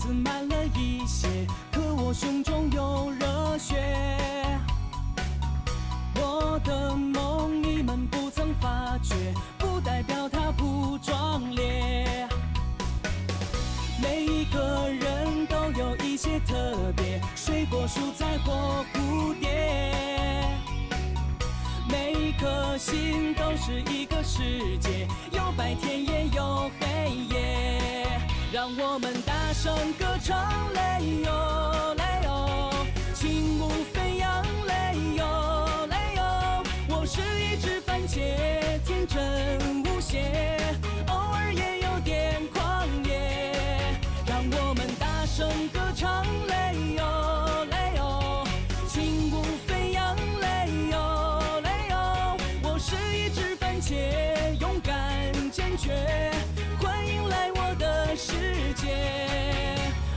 满了一些，可我胸中有热血。我的梦你们不曾发觉，不代表它不壮烈。每一个人都有一些特别，水果、蔬菜或蝴蝶。每一颗心都是一个世界，有白天也有黑夜。让我们大声歌唱，嘞哟，嘞哟，轻舞飞扬，嘞哟，嘞哟。我是一只番茄，天真无邪，偶尔也有点狂野。让我们大声歌唱，嘞哟，嘞哟，轻舞飞扬，嘞哟，嘞哟。我是一只番茄，勇敢坚决，欢迎来我的世界。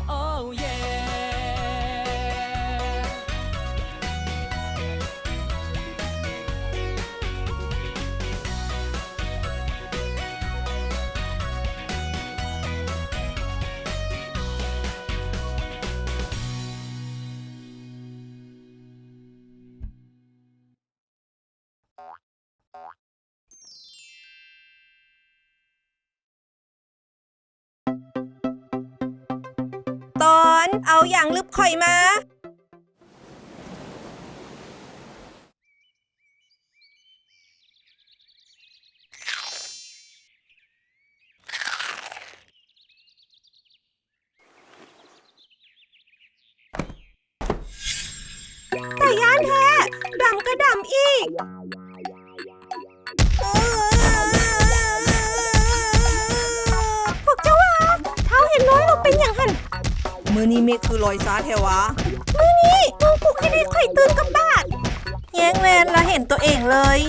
Oh yeah。 ຕອນເອົາຢາງລຶບຂ້ອຍມາ. ຕາຢ້ານແທ້ ດຳກະດຳອີກ. ພວກເຈົ້າວ່າ ທ້າວເຫັນນ້ອຍລາວເປັນຫຍັງຫັ້ນ? ມື້ນີ້ເມກຄືລອຍຊາແທ້ຫວາ? ມື້ນີ້ມຶງປຸກໃຫ້ໄດ້ຂ້ອຍຕື່ນກັບບາດ. ແຍງແມ່ນລະເຫັນໂຕເອງເລີຍ.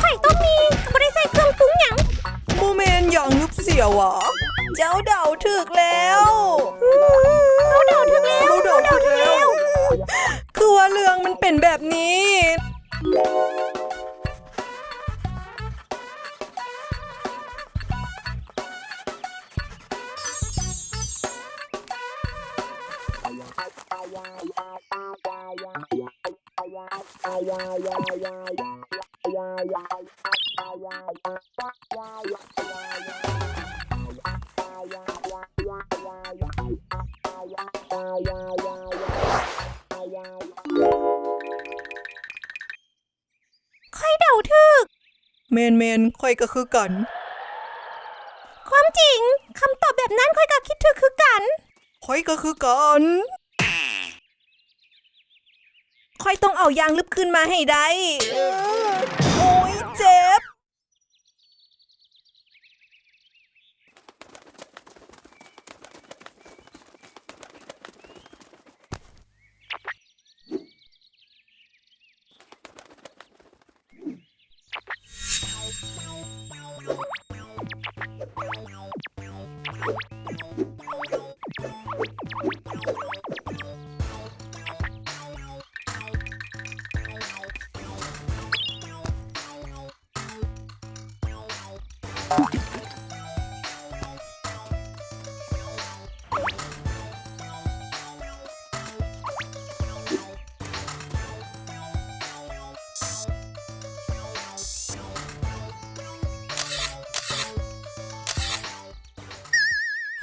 ຂ້ອຍຕ້ອງມີ ບໍ່ໄດ້ໃສ່ເຄື່ອງປຸງຫຍັງ. ບໍ່ແມ່ນຢາງລຶບເສຍຫວາ? ເຈົ້າເດົາຖືກແລ້ວ. ເຮົາເດົາຖືກແລ້ວ ເຮົາເດົາຖືກແລ້ວ. ຄືວ່າເລື່ອງມັນເປັນແບບນີ້. ຂ້ອຍເດົາຖືກ. ແມ່ນໆ ຂ້ອຍກໍຄືກັນ. ຄວາມຈິງ, ຄຳຕອບແບບນັ້ນຂ້ອຍກໍຄິດຖືກຄືກັນ. ຂ້ອຍກໍຄືກັນ. ຂ້ອຍຕ້ອງເອົາຢາງລຶບຄືນມາໃຫ້ໄດ້. ໂອ້ຍ ເຈັບ.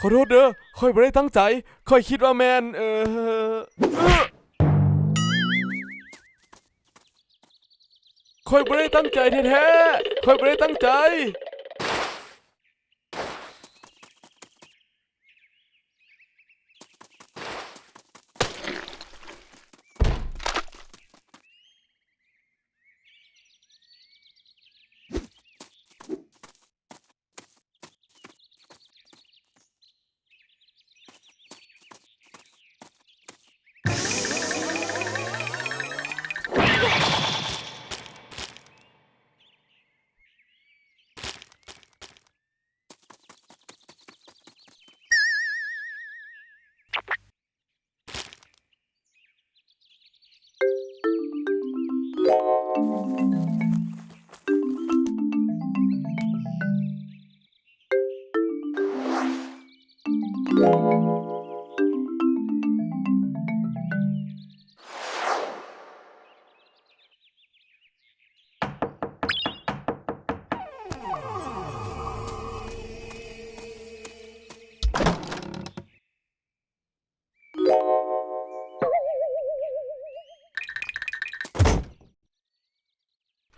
ຂໍໂທດເດີ ຂ້ອຍບໍ່ໄດ້ຕັ້ງໃຈ. ຂ້ອຍຄິດວ່າແມ່ນ ເອີ ຂ້ອຍບໍ່ໄດ້ຕັ້ງໃຈແທ້ໆ ຂ້ອຍບໍ່ໄດ້ຕັ້ງໃຈ. ໂ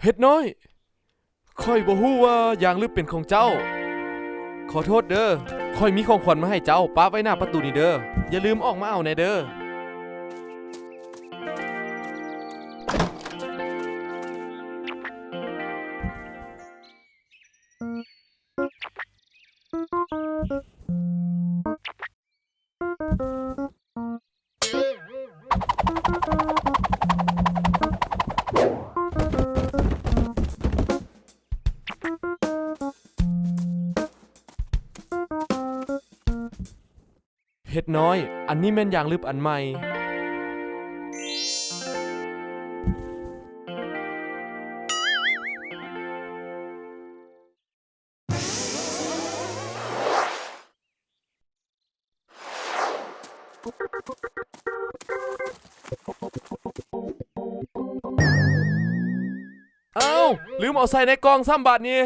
ເຫັດນ້ອຍ ຂ້ອຍບໍ່ຮູ້ວ່າຢາງລຶບເປັນຂອງເຈົ້າ. ຂໍໂທດເດີ້. ຂ້ອຍມີຂອງຂວັນມາໃຫ້ເຈົ້າ, ປະໄວ້ໜ້າປະຕູນີ້ເດີ້. ຢ່າລືມອອກມາເອົາແດ່ເດີ້. ເຫັດນ້ອຍ, ອັນນີ້ແມ່ນຢາງລຶບອັນໃໝ່. ອ້າວ! ລືມເອົາໃສ່ໃນກ່ອງຊ້ຳບາດນີ້.